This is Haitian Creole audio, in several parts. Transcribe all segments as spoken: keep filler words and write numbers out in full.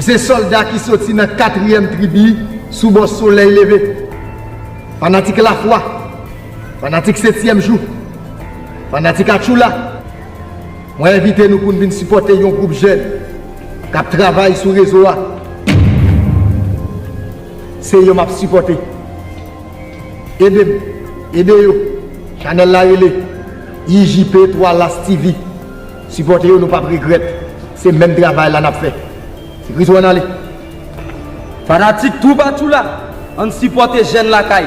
Se sòlda ki soti nan katriyèm tribi sou bò solèy leve. Fanatik Lafwa, fanatik Setyèm Jou, fanatik Atchoula, mwen envite nou pou n vin sipòte yon gwoup jèn k ap travay sou rezo a. Se yo m ap sipòte. Ede m, ede yo. Chanèl la rele I J P twa Las T V. Sipòte yo, nou p ap regrèt. Se menm travay la n ap fè. Se Kris wè n ale. Fanatik Twoup Atchoula, ann sipòte jèn lakay.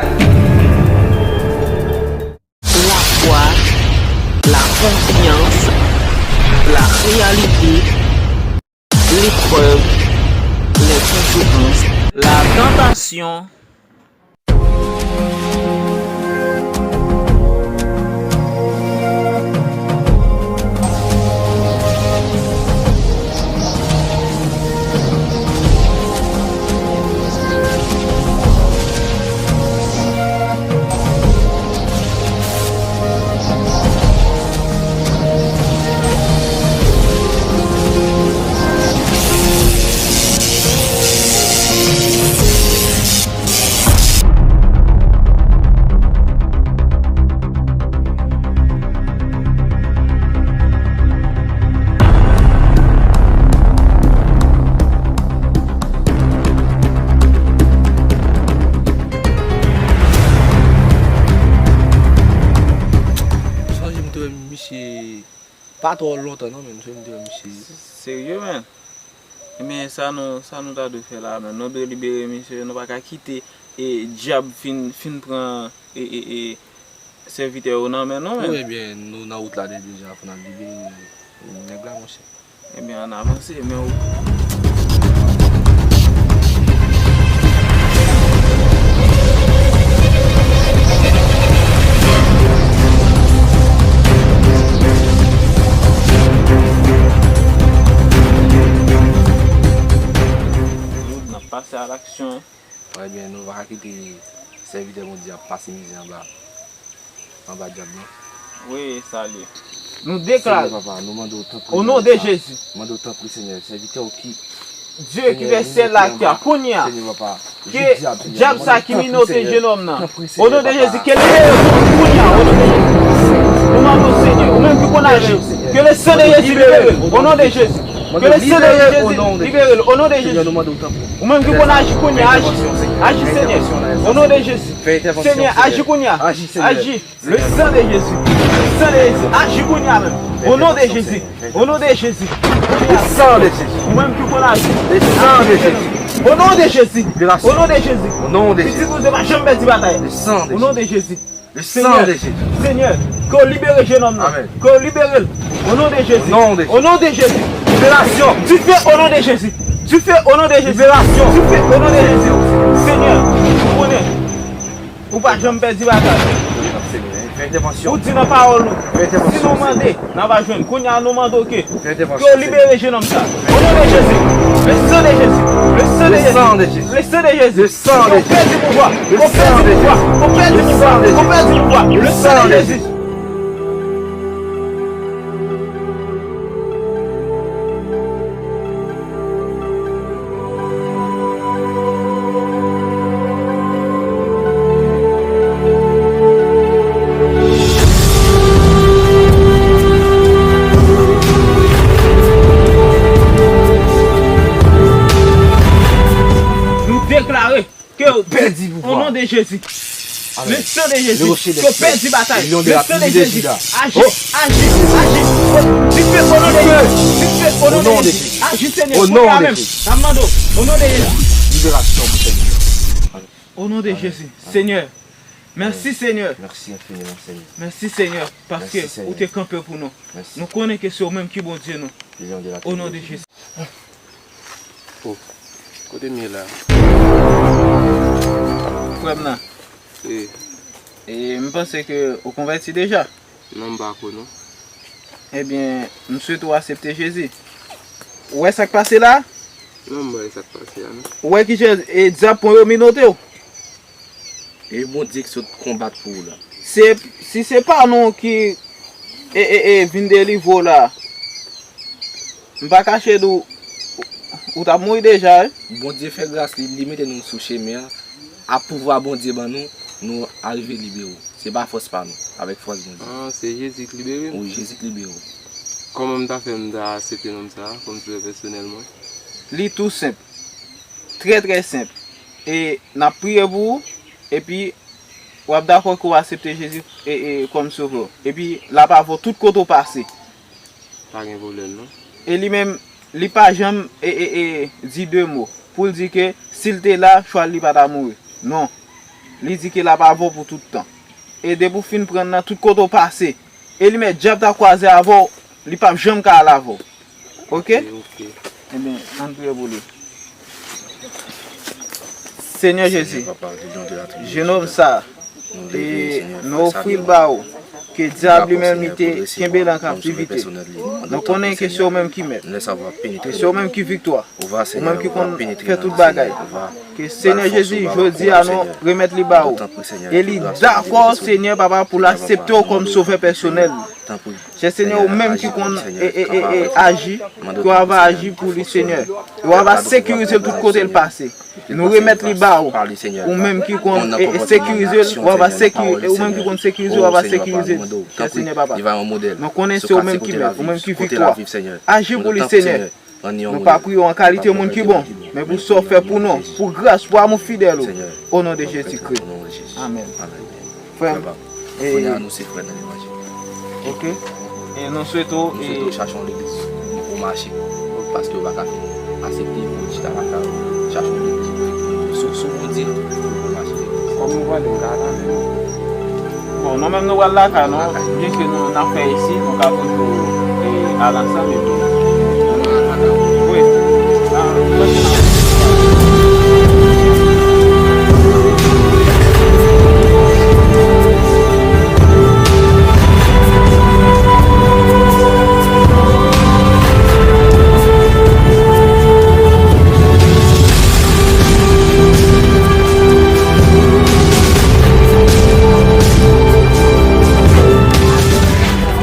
La foi, la confiance, la réalité, l'épreuve, les conséquences, la tentation. Sonje m te wè misye pa twò lontan non, men m sonje m te wè misye. Serye, men? Ebyen, sa nou, sa nou ta dwe fè la, men nou dwe libere misye, nou pa ka kite e dyab fin, fin pran e, e, e, sèvitè yo nan men nou, men. Wi, ebyen, nou nan wout la deja, fò n al libere nèg la, monchè. Ebyen, ann avanse, men ou. Nou, n ap pase a laksyon. Ebyen, nou pa ka kite sèvitè Bondye ap pase mizè anba, anba dyab nan. Wi, sa li. Nou deklare. Senyè papa, nou mande w tanpri. O non de Jezi. Mande w tanpri, Senyè, sèvitè w ki Dye ki fè syèl la ak tè a, kounye a, ke dyab sa ki minote jenòm nan, o non de Jezi, ke l libere kounye a, o non de Jezi. Nou mande w, Senyè, ou menm ki konn aji, ke le san de Jezi libere l, o non de Jezi. Ke le san de Jezi libere l, o non de Jezi. Ou menm ki konn aji kounye a, aji, aji, Senyè, o non de Jezi. Senyè, aji kounye a, aji. Le sang de Jésus. Le sang de Jésus. Aji kounye a menm. O non de Jezi. O non de Jezi. Le sang de Jésus. Ou menm ki konn aji. Le sang de Jésus. O non de Jezi. Liberasyon. O non de Jezi. O non de Jezi. Pitit ou te pa janm pèdi batay. Le sang de Jésus. O non de Jezi. Le sang de Jésus. Senyè, ke w libere jenòm nan. Amèn. Ke w libere l. O non de Jezi. O non de Jezi. O non de Jezi. Liberasyon. Dife o non de Jezi. Dife o non de Jezi. Liberasyon. Dife o non de Jezi. Senyè, ou konnen. Ou pa janm pèdi batay. Ou di nan pawòl ou, si nou mande, n ap jwenn. Kounye a nou mande w ke, ke w libere jenòm sa. O non de Jezi, le sang de Jezi, le sang de Jezi, le sang de Jezi, le sang de Jezi, ke w pèdi pouvwa, ke w pèdi pouvwa, ke w pèdi pouvwa, ke w pèdi pouvwa, le sang de Jezi. Nou deklare ke w pèdi pouvwa. O non de Jezi. Le sang de Jésus, ke w pèdi batay. Le sang de Jésus, aji, aji, aji. Dife o non de Jezi. Dife o non de Jezi. Aji, Senyè, kounye a menm. N ap mande w, o non de Jezi. Liberasyon pou Senyè. O non de Jezi, Senyè. Mèsi, Senyè. Mèsi enfiniman, Senyè. Mèsi, Senyè, paske ou te kanpe pou nou. Nou konnen ke se ou menm ki Bondye nou. O non de Jezi. Oh, kote m ye la? Frè m nan. Wi. E m panse ke ou konvèti deja. Non, m pa ko non. Ebyen, m swete w aksepte Jezi. Ou wè sa k pase la? Non, m pa wè sa k pase a non. Ou wè kijan e dyab pran yo minote w? E Bondye ki sot konbat pou ou la. Se, si se pa nou ki e, e, e, vin delivre w la, m pa kache di w, Ou t ap mouri deja, wi. Bondye fè gras li, li mete nou sou chemen an. A pouvwa Bondye ban nou, nou arive libere w. Se pa fòs pa nou, avèk fòs Bondye. Ah, se Jezi ki libere m? Wi, Jezi ki libere w. Kòman m ta fè m ta aksepte nonm sa a kòm sovè pèsonèl mwen? Li tou senp. Trè, trè senp. E n ap priye pou ou, epi w ap dakò ke w aksepte Jezi e, e, kòm sovè w. Epi l ap avè w tout kote w pase. Pa gen pwoblèm, non. E li menm, li pa janm e, e, e, di de mo pou l di ke si l te la, chwal li pa ta mouri. Non. Li di ke l ap avè w pou tout tan. E depi w fin pran l nan, tout kote w pase. E li menm dyab ta kwaze avè w, li p ap janm ka al avè w. Oke? Ok, ok. Ebyen, ann priye pou li. Senyè Jezi, jenòm sa, e nou ofri l ba ou. Ke dyab li menm li te kenbe l an kaptivite. Nou konnen ke se ou menm ki mèt. Ke se ou menm ki viktwa. Ou menm ki konn fè tout bagay. Ke Senyè Jezi, jodi a nou remèt li ba ou. E li dakò, Senyè Papa, pou l aksepte w kòm sovè pèsonèl. Chè Senyè, ou menm ki konn e, e, e, e, aji, ke w ava aji pou li, Senyè. E w ava sekirize l tout kote l pase. Nou remèt li ba ou. Ou menm ki konn e, e, sekirize l, w ava sekirize, ou menm ki konn sekirize, w ava sekirize l. Chè Senyè Papa. Nou konnen se ou menm ki mèt, ou menm ki viktwa. Aji pou li, Senyè. Nou pa priye w an kalite moun ki bon, men pou sa w fè pou nou, pou gras, pou amou fidèl ou. O non de Jezi Kris. Amèn. Frè m, e, ok. E nou swete w, e, chache yon legliz pou w mache. Paske w pa ka fin aksepte pou w chita lakay ou. Chache yon legliz pou w sou, sou Bondye pou w mache. Kòm nou pral, nou ka tande nou. Bon, nou menm nou pral lakay nou, byen ke nou, n ap fè isi, nou ka toujou, e, al ansanm epi. Wi.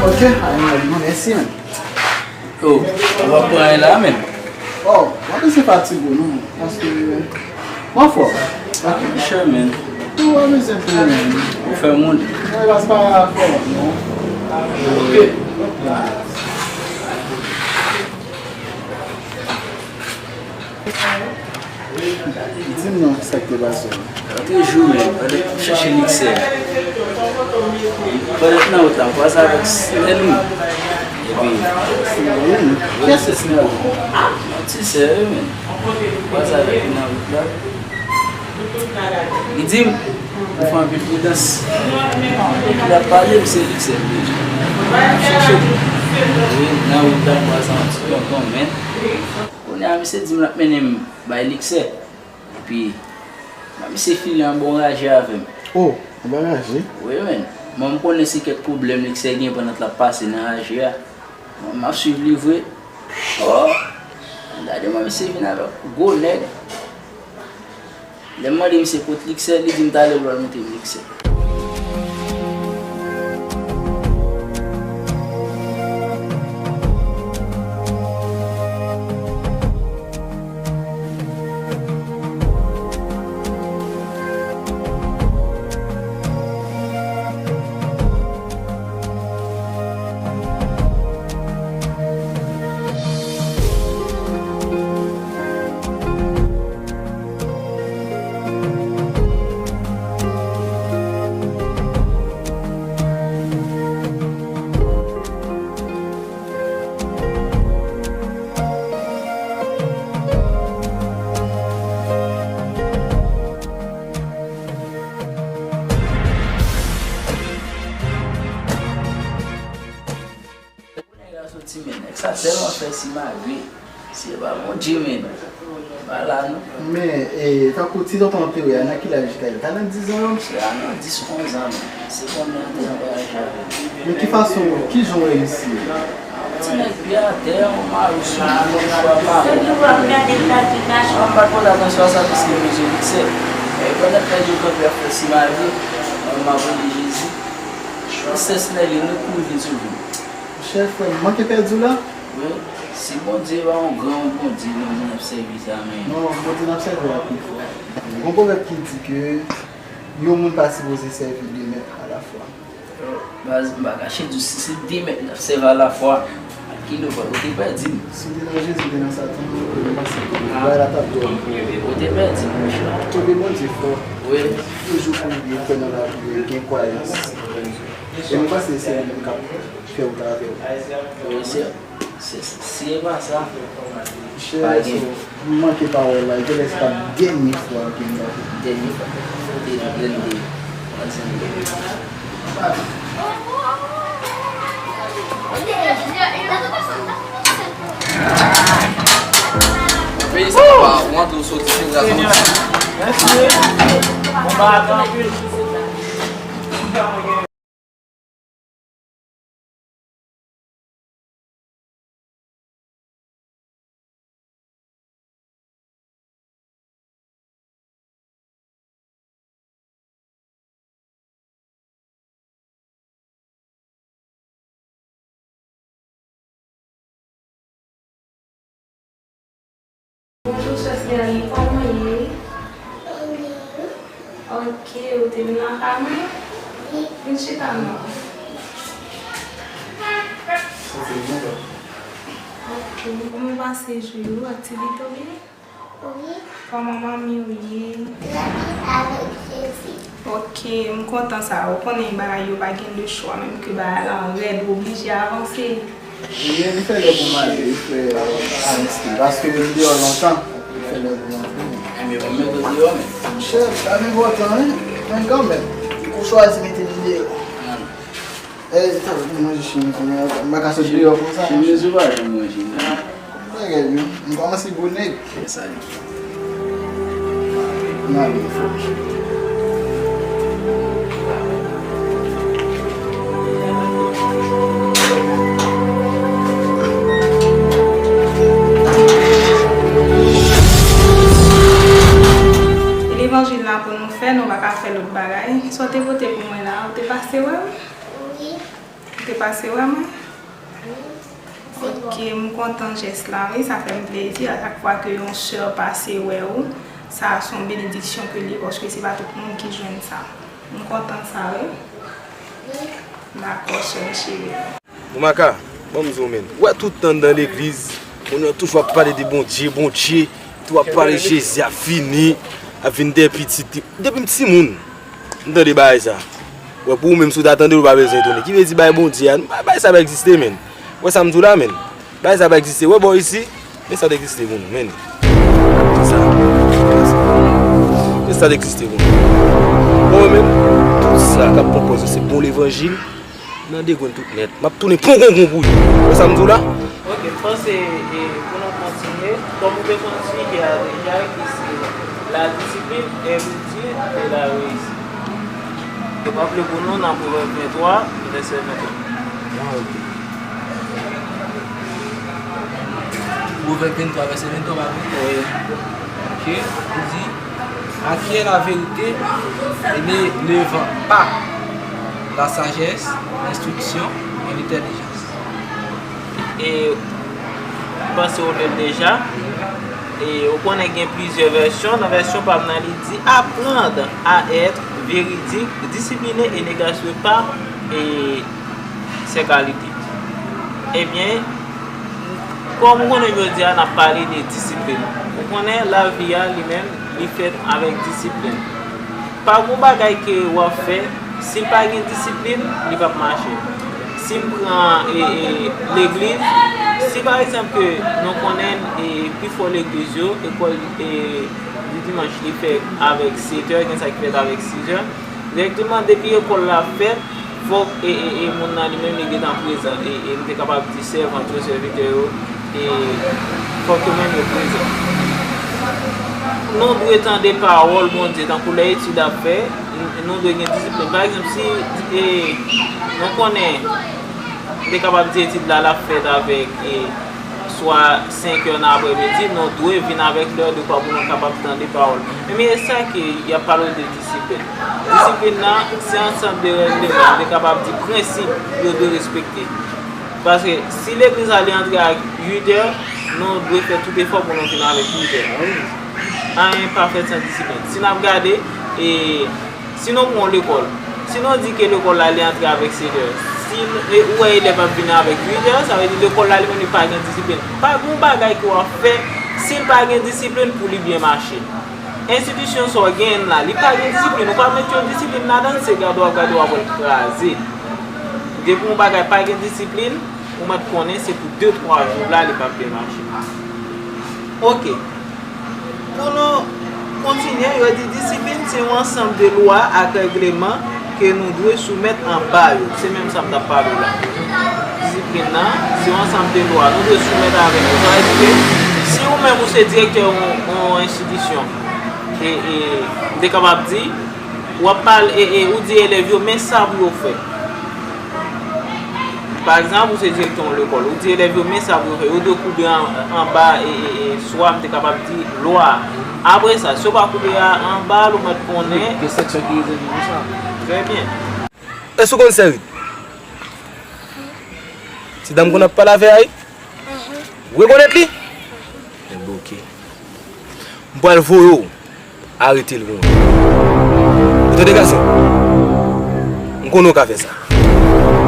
Ok, a, mèsi, men. Oh, w ap pran la menm? Oh, w ap ese fatige w non, paske w anfòm. Monchè, men. Ou pa bezwen plenyen. Ou fè moun. Mwen pa se pa fò non. Ok. Di m non, sa k te pase w? Lòt jou, men, pandan m chache Likse, pandan m nan wout la, m kwaze avèk Snelly. Epi, Snelly? Kiyès se Snelly? Yon ti sè, wi, men. M kwaze avèk li nan wout la. Li di m, ou fè anpil pridans. Epi l ap pale m, se Likse m te di. M ap chache l. Wi, nan wout la, m kwaze yon ti tonton, men. Kounye a, misye di m l ap mennen m bay Likse. Epi, misye file yon bon raje avè m. Oh, yon bon raje? Wi, men. Mwen, m konnen se kèk pwoblèm Likse gen pandan l ap pase nan raje a. Mwen, m ap swiv li vre. Oh! Gade mwen, misye vin avèk gwo nèg. Lè m mande misye kot Likse, li di m talè l pral montre m Likse. Kote nèg la soti, men? Nèg sa tèlman fè simagri. Si e pa Bondye, men, pa la, non. Men, e, tankou ti tonton antere a, nan ki laj li ta ye? Li ta nan diz an, non? Misye a nan dis, onz an, men. Se konbyen tan m ap voyaje avè l? Men ki fason, ki jan w wè misye? Ti nèg pye atè, yon mari sou li, yon chwa pa bon. Mwen pa t pote atansyon a sa, piske mezye Likse. E pandan nèg yo kanpe ap fè simagri, mwen, m ap priye Jezi. Princess Nelly, nou kouri vin sou li. Monchè, frè m, manke pèdi w la. Wi, si Bondye pa yon gran Bondye, nou vin ap sèvi sa menm. Non, Bondye n ap sèvi a pi fò. Gon pwovèb ki di ke yon moun pa sipoze sèvi de mèt alafwa. Baz, m pa kache di w, si se de mèt n ap sèvi alafwa, ak ki lè ou te pèdi m. Si w te nan Jezi, ou te nan Satan, ou te nan Satan. Bagay la t ap dwòl. Ou te pèdi m, monchè. Kenbe Bondye fò. Wi. Toujou priye, kwè nan lapriyè, gen kwayans. E m panse se li menm k ap fè wout avè w. Wi, se, se, se, si e pa sa, pa gen. M manke pawòl la, e genlè se t ap dènye fwa ke m t ap. Dènye fwa. Te nan dènye. Peyi sa pa ou antre ou soti, se gras Bondye. Bonjou sè Sterline, kòman w ye? Ok, ou te vin lakay mwen? Vin chita non. Ok, kòman w pase jou yo? Aktivite w byen? Wi. Kòman manmi w ye? Lavi avèk Jezi. Ok, m kontan sa. Ou konnen bagay yo pa gen de chwa, menm ke bagay la rèd, ou oblije avanse. Wi, li fè lè pou m ale, li fè avanse. Paske m deyò lontan, li fè lè pou m antre. Enben, ban m mete w deyò, men. Monchè, sa enpòtan, wi. Men kanmenm, ou chwazi mete m deyò. E, sa vle di manje chen kounye a, m pa ka sot deyò konsa. Chen Jezi pa janm manje, non. Bagay yo, m kòmanse gwo nèg. Se sa li. N ale, fò. E levanjil la pou nou fè, nou pa ka fè lòt bagay. Sa w te pote pou mwen la, ou te pase wè m? Wi. Ou te pase wè mwen? Wi. Ok, m kontan jès la, wi, sa fè m plezi. A chak fwa ke yon sè pase wè ou, sa se yon benediksyon ke li ye, paske se pa tout moun ki jwenn sa. M kontan sa, wi. Wi. Dakò, sè m cheri. Boumaka, ban m di w, menn. Ou wè tout tan anndan legliz, moun yo toujou ap pale de Bondye, Bondye, tou ap pale Jezi a fini, ap vin dèyè pitit li. Depi m timoun, m tande bagay sa. Wè, pou ou menm, si w ta tande l, ou pa bezwen etone. Ki vle di bay Bondye a, bay, bagay sa pa egziste, menn. Ou wè sa m di w la, menn? Bagay sa pa egziste. Wè bò isi, men sa t egziste pou nou, menn. Se sa. Men sa t egziste pou nou. Bon, wè menm, tout sa k ap pran pòz yo, se bon levanjil. Nan degrenn tout nèt. M ap tounen pon konpon pou yo. Wè sa m di w la? Ok, m panse, e, pou nou kontinye, kòm ou te konn sijè a deja, ki se la disiplin, èritye de la reyisi. E w ap li pou nou nan Pwovèb venntwa, vèsè venntwa. Ah, ok. Pwovèb venntwa, vèsè venntwa, pa vre? Wi. Ok, li di, Acquiert la vérité et ne le vends pas la sagesse, l'instruction et l'intelligence. E m panse w li l deja. E ou konnen gen plizyè vèsyon. Nan vèsyon pa m nan, li di, Apprendre à être véridique, discipliné et ne gaspille pas, e, ces qualités. Ebyen, kòm ou konnen jodi a, n ap pale de disiplin. Ou konnen lavi a li menm, li fèt avèk disiplin. Pa gon bagay ke w ap fè, si l pa gen disiplin, li p ap mache. Si m pran, e, e, legliz, si pa egzanp ke nou konnen, e, pifò legliz yo, ekòl, e, di dimanch, li fèt avèk sèt è, gen sa ki fèt avèk sis è. Direkteman, depi ekòl la fèt, fòk, e, e, e, moun nan li menm li gentan prezan. E, e, m te kapab di sèvant yo, sèvitè yo, e fòk yo menm yo prezan. Nou dwe tande pawòl Bondye, tankou lè etid ap fè, n-, nou dwe gen disiplin. Pa egzanp, si, e, nou konnen, m te kapab di etid la, l ap fèt avèk, e, swa senk è nan aprèmidi, nou dwe vin avèk lè dekwa pou nou kapab tande pawòl. Ebyen, e sa ke y ap pale w de disiplin. Disiplin nan, se ansanm de règleman, m te kapab di prensip, yo dwe respekte. Paske si legliz la li antre ak uit è, nou dwe fè tout efò pou nou vin avèk uit è. Anyen pa fèt san disiplin. Si n ap gade, e, si nou pran lekòl, si nou di ke lekòl la li antre avèk sèt è, si n-, e, ou wè elèv ap vini avèk uit è, sa vle di lekòl la li menm li pa gen disiplin. Pa gen yon bagay ke w ap fè, si l pa gen disiplin pou li byen mache. Enstitisyon sa w genyen la, li pa gen disiplin. Ou pa met yon disiplin ladan l, se gade w ap gade w ap wè l kraze. Depi yon bagay pa gen disiplin, ou mèt konnen se pou de twa jou la li p ap byen mache. Oke. Pou nou kontinye, yo di disiplin se yon ansanm de lwa ak règleman ke nou dwe soumèt anba yo. Se menm sa m t ap pale w la. Disiplin nan, se yon ansanm de lwa. Nou dwe soumèt avèk yo. Sa vle di ke si ou menm ou se direktè yon, yon enstitisyon, e, e, m te kapab di, w ap pale, e, e, ou di elèv yo, men sa pou yo fè. Pa egzanp, ou se direktè yon lekòl, ou di elèv yo, men sa pou yo fè, yo dwe koube an, anba, e, e, e, swa m te kapab di, lwa a. Apre sa, si yo pa koube a, anba l, ou mèt konnen. Gen seksyon ki rezève pou sa. Trè byen. Èske w konn Sèrit? Ti dam konn ap pale avè a, wi? Ou rekonèt li? Enben, oke. M pral voye w arete l pou mwen. Ou tande, gason? M konnen w ka fè sa.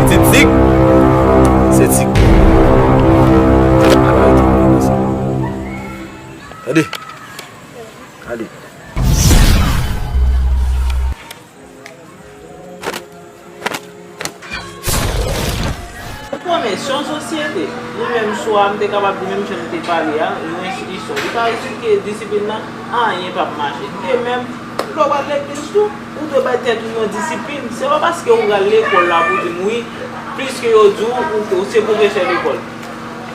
Pitit Zik, se Zik. Al arete l pou mwen, gason. Tande? Ale. Ou konnen, se yon sosyete. Nou menm, swa m te kapab di menm jan nou te pale a, yon enstitisyon. Li pa esplike disiplin nan, anyen p ap mache. E menm, lè w al legliz tou, ou dwe bay tèt ou yon disiplin. Se pa paske ou pral lekòl la pou di m wi, pliske yo di w, ou, ou se pwofesè lekòl.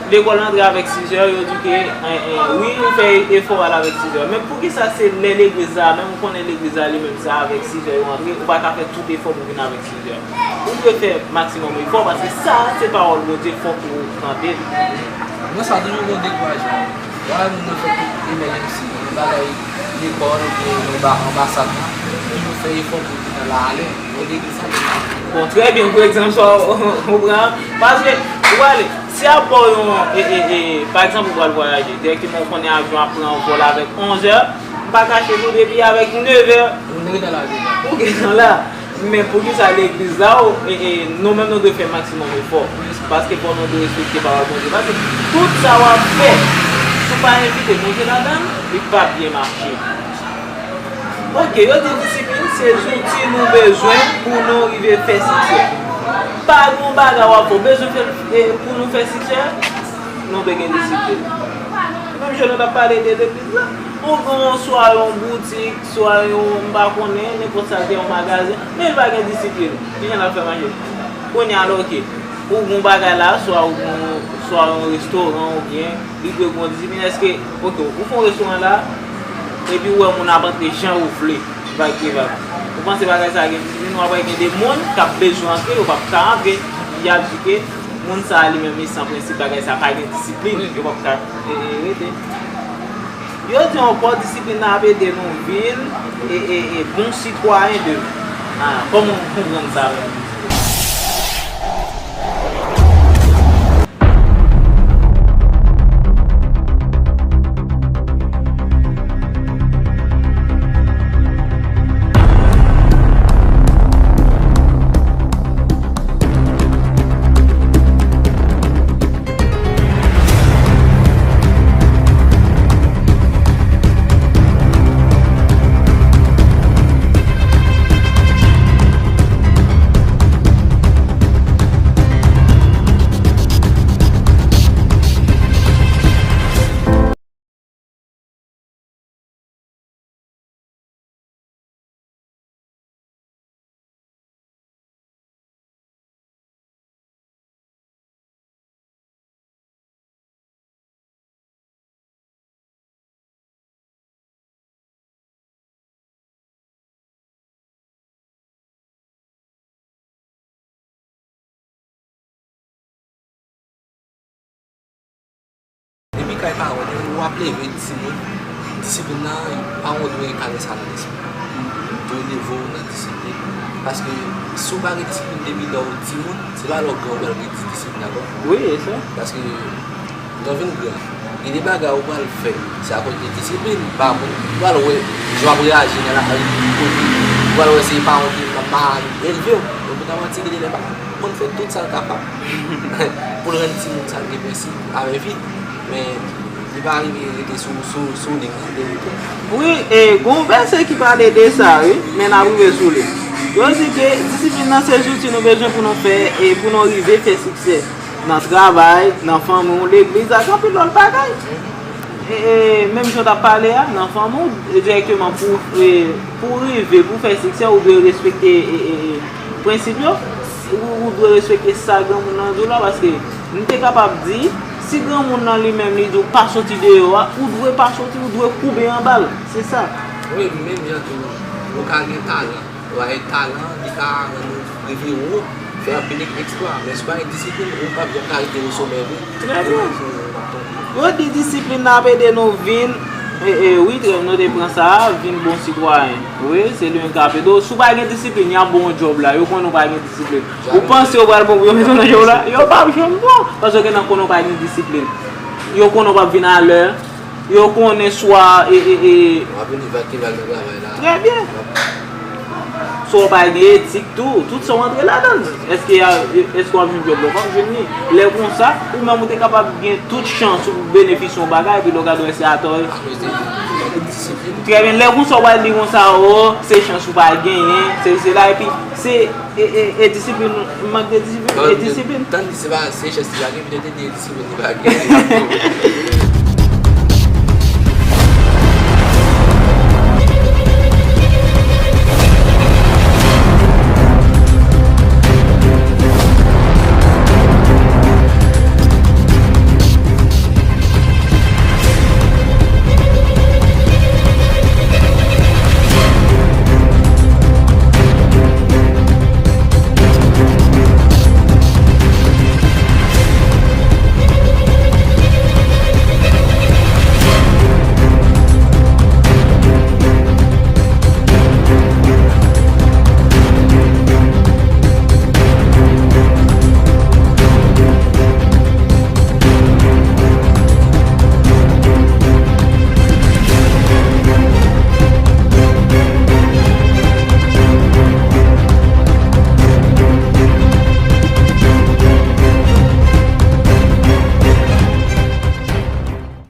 Lekòl antre avèk sizè, yo di ke, en, en, wi, ou fè efò al avèk sizè. Men poukisa se lè legliz la, menm ou konnen legliz la li menm sa avèk sizè yo antre, ou pa ka fè tout efò pou vin avèk sizè. Ou dwe fè maksimòm efò, paske sa a se pawòl Bondye, fòk ou tande l. Nan sa, toujou gen dekourajman. Lè moun nan fè tout emejensi, yon bagay lekòl oubyen yon ba-, anbasad la, toujou fè efò pou vin nan la alè. Bon, trè byen, pou egzanp sa w pran an, paske ou prale, si y ap ba w yon, e, e, e, pa egzanp, ou pral vwayaje, dirèkteman ou konnen avyon ap pran yon vòl avèk onz è, m pa kache nou, depi avèk nèf è, ou gentan la. Men poukisa legliz la, ou, e, e, nou menm nou dwe fè maksimòm efò, paske fò nou dwe respekte pawòl Bondye, paske tout sa w ap fè, si w pa envite Bondye ladan l, li p ap byen mache. Oke, yo di disiplin se zouti nou bezwen pou nou rive fè siksè. Pa gen yon bagay w ap fè, w bezwen fè l, e, pou nou fè siksè, nou dwe gen disiplin. Menm jan nou t ap pale de legliz la, ou gen yon, swa yon boutik, swa yon, m pa konnen, nenpòt sa l te, yon magazen, men l pa gen disiplin. Kijan l ap fè mache? Kounye a la, oke. Ou gen yon bagay la, swa ou gen yon, swa yon restoran oubyen li dwe gen yon disiplin. Èske, oke, ou fè yon restoran la, epi ou wè moun ap antre jan ou vle, vag ki vag. Ou panse bagay sa a gen disiplin? Ou ap wè gen de moun k ap bezwen antre, yo p ap ka antre. Y ap di ke moun sa a li menm li san prensip, bagay sa a pa gen disiplin, yo p ap ka, e, e, rete. Yo di ankò, disiplin nan ap ede nou vin, e, e, e, bon sitwayen demen. Ah, kòman w konprann sa menm? Depi kay pawòl yo, w ap leve timoun. Disiplin nan, pawòl yo enkadre sa nan lespri. Dwe leve w nan disiplin. Paske si w pa gen disiplin depi lè w timoun, se pa lè w gran w pral gen di- disiplin ankò. Wi, e sa. Paske lè w vin gran, gen de bagay ou pral fè, se akoz de disiplin pa moun. Ou pral wè jan w ap reyaji nan lari, kote, ou pral wè se paran w ki mal elve w. Yo pou ta manti, gen de lè pa konn fè tout sa l kapab pou l rann timoun sa l gen prensip avè vi. Men li pa rive rete sou sou sou liy nan verite. Wi, e gon vèse ki pale de sa, wi, men n ap rive sou li. Yo di ke disiplin nan se zouti nou bezwen pou nou fè e pou nou rive fè siksè nan travay, nan fanmi w, legliz ak anpil lòt bagay. E, e, menm jan w t ap pale a, nan fanmi w, dirèkteman pou, e, pou w rive, pou w fè siksè, ou dwe respekte e, e, e, prensip yo. Ou, ou dwe respekte sa granmoun nan di w la, paske m te kapab di, si granmoun nan li menm li di w pa soti deyò a, ou dwe pa soti, ou dwe koube anba l. Se sa. Wi, menm jan tou, ou ka gen talan. Ou ka gen talan, li ka rann ou rive wo, fè anpil eksplwa. Men si w pa gen disiplin, ou p ap janm ka rive o somè vre. Trè byen. Yo di disiplin nan ap ede nou vin, e, e, wi, trè, nou te pran sa, vin bon sitwayen. Wi, se li menm k ap ede w. Si w pa gen disiplin, y ap ba w yon djòb la, yo konnen w pa gen disiplin. Ou panse yo pral pran pou yo mete w nan djòb la? Yo p ap janm pran w, paske yo gentan konnen w pa gen disiplin. Yo konnen w p ap vin alè, yo konnen swa, e, e, e, W ap vin vag ki vag nan travay la. Trè byen. Si w pa gen etik tou, tout sa w antre ladan l. Èske, èske w ap jwenn djòb la? W p ap jwenn li. Lè konsa, ou menm ou te kapab gen tout chans ou benefisye yon bagay, epi lè w gade w wè se atò. Akoz de mank de disiplin. Trè byen, lè konsa w pral di konsa, o, se chans ou pa genyen, se, se la, epi se, e, e, e disiplin, mank de disiplin, e disiplin. Tann di se pa, se chans li pa gen, epi te di e disiplin li pa gen.